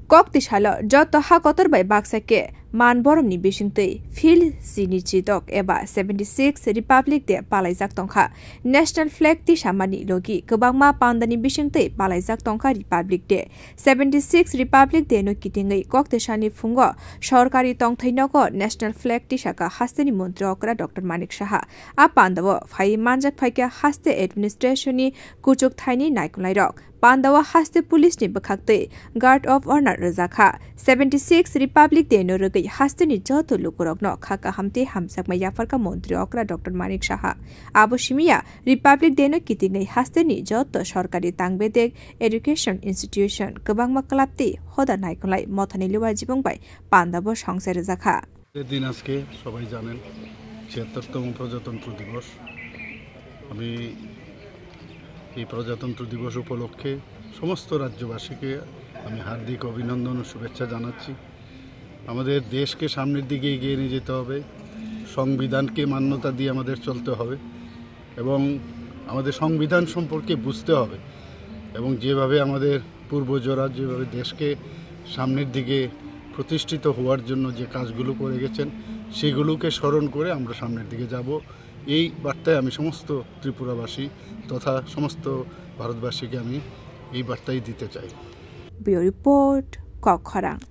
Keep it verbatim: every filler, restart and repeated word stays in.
Kok tisalo joto ha kotor bai baksa khe man boromni bisingtwi Phil chini chidok eba seventy six Republic Day palaijak tongkha. National flag tisamani logi kwbangma pandani bisingtwi palaijak tongkha Republic Day. Seventy six Republic Day no kitingwi kok tisani phungo sorkari tongthai nogo national flag tisaka hasteni montri okra Doctor Manik Saha. A pandao phai manjak phaikha haste administration ni kuchuk thaini naikolnairok. Pandao haste police ni bwkhaktwi Guard of Honor rwjakha. Seventy six Republic Day no rwgwi hasteni joto lukurokno kha kaham tei hamjakma yapharkha montri okra Doctor Manik Saha. Abo simiya Republic Day no kitingwi hasteni joto sorkari tangbedek, education institution, kwbangma club tei hoda naikolnai mothani liwa jibong bai pandao songsai rwjakha. এর দিন আজকে সবাই জানেন, ছিয়াত্তরতম প্রজাতন্ত্র দিবস। আমি এই প্রজাতন্ত্র দিবস উপলক্ষে সমস্ত রাজ্যবাসীকে আমি হার্দিক অভিনন্দন ও শুভেচ্ছা জানাচ্ছি। আমাদের দেশকে সামনের দিকে এগিয়ে নিয়ে যেতে হবে, সংবিধানকে মান্যতা দিয়ে আমাদের চলতে হবে এবং আমাদের সংবিধান সম্পর্কে বুঝতে হবে এবং যেভাবে আমাদের পূর্বজরা যেভাবে দেশকে সামনের দিকে প্রতিষ্ঠিত হওয়ার জন্য যে কাজগুলো করে গেছেন, সেগুলোকে স্মরণ করে আমরা সামনের দিকে যাব। এই বার্তায় আমি সমস্ত ত্রিপুরাবাসী তথা সমস্ত ভারতবাসীকে আমি এই বার্তাই দিতে চাই। Bureau Report, Kokkhorang.